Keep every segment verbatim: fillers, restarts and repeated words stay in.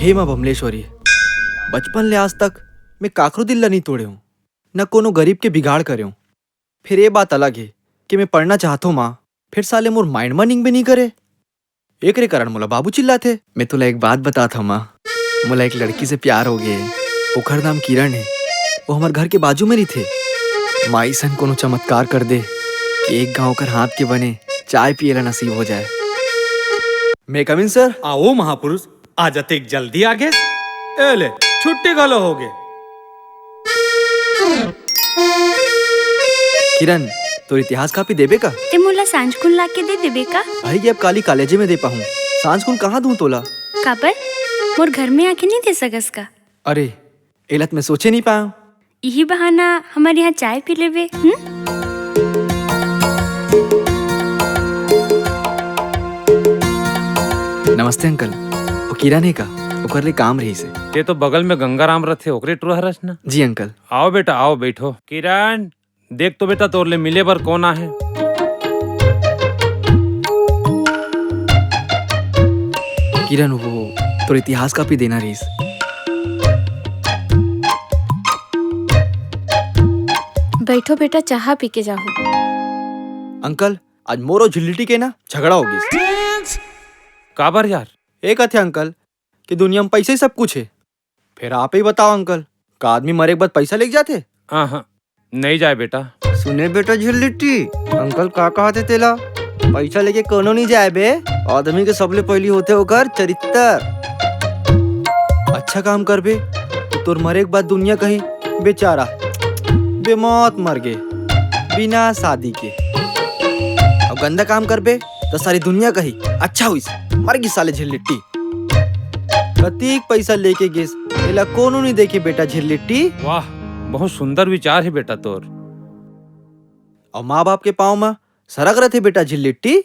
हे माँ बमलेश्वरी, बचपन ले आज तक मैं काकरो दिल ला नहीं तोड़े हूँ, न कोनो गरीब के बिगाड़ करे हूँ। फिर ये बात अलग है कि मैं पढ़ना चाहत हूँ माँ, फिर साले मोर माइंड मा निंगबे नहीं करे। एकरे कारण मोला बाबू चिल्लाथे। मैं तोला एक बात बतात हूँ माँ, मोला एक लड़की से प्यार हो गए। ओखर नाम किरण है, वो हमार घर के बाजू में रहिथे। माई सन कोनो चमत्कार कर दे कि एक घांव कर हाथ के बने चाय पिए ला नसीब हो जाए। मैं कम इन सर? आओ महापुरुष, आज अतेक जल्दी आ गेस। ए ले, छुट्टी घलो हो गे। किरण, तोर इतिहास कापी देबे का? ते मोला सांझ कुन ला के दे देबे का? भाई, ये अब काली कॉलेजे में दे पाहूँ। सांझ कुन कहाँ दूँ तोला? काबर? मोर घर में आके नहीं दे सकस का? अरे, एला त मैं सोचे नहीं पाया। इही बहाना हमर यहाँ चाय पी लेबे, हम्म? नमस्ते अंकल, वो किरण है का? ओकर ले काम रहिसे। ते तो बगल में गंगाराम रथे, ओकरे टुरा हरस ना? जी अंकल। आओ बेटा, आओ, बैठो। किरण, देख तो बेटा, तोर ले मिले बर कौन आहे? किरण, वो तोर इतिहास कापी देना रहिस। बैठो बेटा, चाहा पी के जाहू। अंकल, आज मोर अउ झिल्लिटी के ना झगड़ा हो गिस। काबर यार? ए कथे अंकल कि दुनिया में पैसा ही सब कुछ है। फिर आप ही बताओ अंकल, का आदमी मरे के बाद पैसा लेके जाथे? हाँ, हाँ, नहीं जाए बेटा। सुने बेटा झिल्लिट्टी, अंकल का कहा थे तेला? पैसा लेके कोनो नहीं जाए बे। आदमी के सबले पहली होथे ओकर चरित्र। अच्छा काम करबे तो तोर मरे के बाद दुनिया कही, "बेचारा बेमौत मर गे, बिना शादी के।" अउ गंदा काम करबे तो सारी दुनिया कही, "अच्छा हुई, मर गई साले झिल्लिट्टी।" कतीक पैसा लेके गेस, एला कोनो नहीं देखे बेटा झिल्लिट्टी। वाह, बहुत सुंदर विचार है बेटा तोर। अउ माँ बाप के पाँव म सरग रथे बेटा झिल्लिट्टी।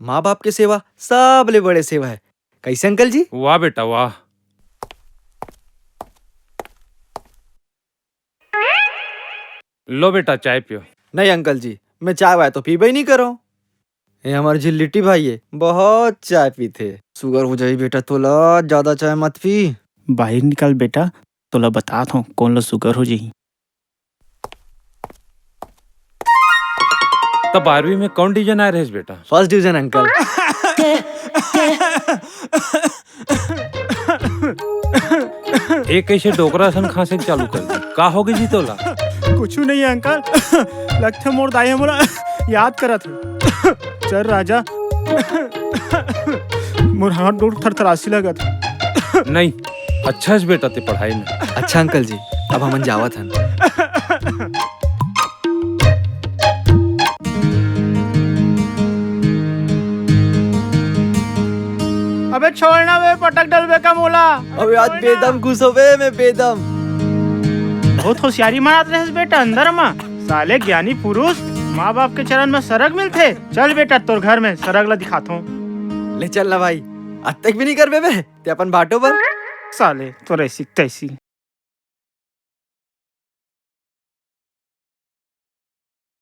माँ बाप के सेवा सबले बड़े सेवा है। कैसे अंकल जी? वाह बेटा, वाह। लो बेटा, चाय पियो। नहीं अंकल जी, मैं चाय वाय तो पीबे ही नहीं करो। ये हमार झिल्लिट्टी भाई है, बहुत चाय पीथे। सुगर हो जाई बेटा तोला, ज्यादा चाय मत पी। बाहर निकल बेटा, तोला बतात हूँ कौन ला सुगर हो जाई। त बारहवीं में कौन डिवीजन आए रहेस बेटा? First division uncle. एक ऐसे डोकरा सन खांसे के चालू कर दी। का हो गई जी तोला? कुछ नहीं अंकल, लगथे मोर दाई मोला याद करत हे। चल राजा, मोर हाथ गोड़ थरथरासी लगत। नहीं, अच्छा है बेटा ते पढ़ाई में। अच्छा अंकल जी, अब हमन जावत हन। अबे छोड़ ना बे, पटक डलबे का मोला। अबे आज बेदम खुश होबे मैं, बेदम। बहुत होशियारी मारत रहेस बेटा अंदर मा। साले ज्ञानी पुरुष माँ बाप के चरण में सरग मिलथे। चल बेटा तोर घर में सरग ला दिखाथों। ले चल ना भाई, अतेक भी नहीं करबे बे ते अपन बाटो पर। साले तोर ऐसी तैसी।